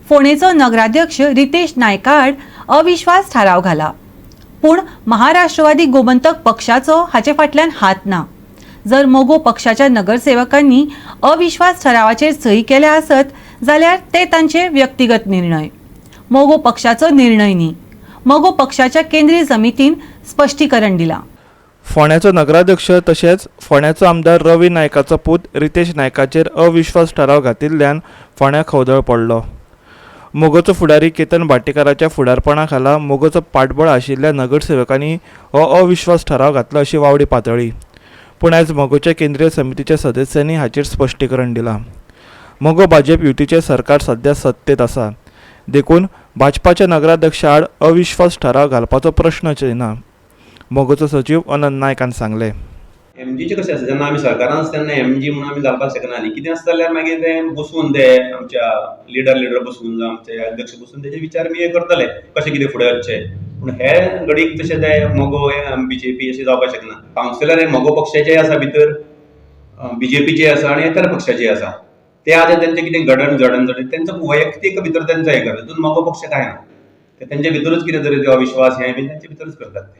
फोंडेचो नगराध्यक्ष रितेश नायका आड अविश्वास थाराव घाला. पूण महाराष्ट्रवादी गोमंतक पक्षाचो हाचे फाटल्यान हात ना. जर मगो पक्षाच्या नगरसेवकांनी अविश्वास ठरावाचेर सही केल्या आसत जाल्यार ते तांचे व्यक्तिगत निर्णय, मगो पक्षाचो निर्णय न्ही. मगो पक्षाच्या केंद्रीय समितीन स्पश्टीकरण दिलां. फोंड्याचो नगराध्यक्ष तशेंच फोंड्याचो आमदार रवी नायकाचो पूत रितेश नायकाचेर अविश्वास ठराव घातिल्ल्यान फोंड्या खवदळ पडलो. मगोचो फुडारी केतन भाटीकाराच्या फुडारपणा खाला मगोचो पाठबळ आशिल्ल्या नगरसेवकांनी हो अविश्वास ठराव घातलो अशी वावडी पातळ्ळी. पूण आयज मगोच्या केंद्रीय समितीच्या सदस्यांनी हाचेर स्पश्टीकरण दिलां. मगो भाजप युतीचें सरकार सध्या सत्तेत आसा, देखून भाजपाच्या नगराध्यक्षा आड अविश्वास ठराव घालपाचो प्रश्नच येना, मगोचो सचीव अनंत नायकान सांगलें. एमजीचें कशें आसा, जेन्ना आमी सरकारान आसता तेन्ना एमजी म्हणून आमी घालपाक शकना. आनी कितें आसता जाल्यार मागीर तें बसून ते आमच्या लिडर लिडर बसून जावं आमचे अध्यक्ष बसून तेजे विचार आमी हें करतले, कशें कितें फुडें वचचें. पूण हे घडीक तशें ते मगो बीजेपी अशें जावपाक शकना. कावन्सिलर हे मगो पक्षाचेय आसा भितर, बीजेपीचे आसा आनी इतर पक्षाचे आसा. ते आतां तेंचें कितें घडण जडण जालें, तेंचो वैयक्तीक भितर तेंचो हें करता, तितून मगो पक्ष कांय ना. ते तेंचे भितरूच कितें तरी ते अविश्वास हें बीन तेंचे भितरूच करतात ते.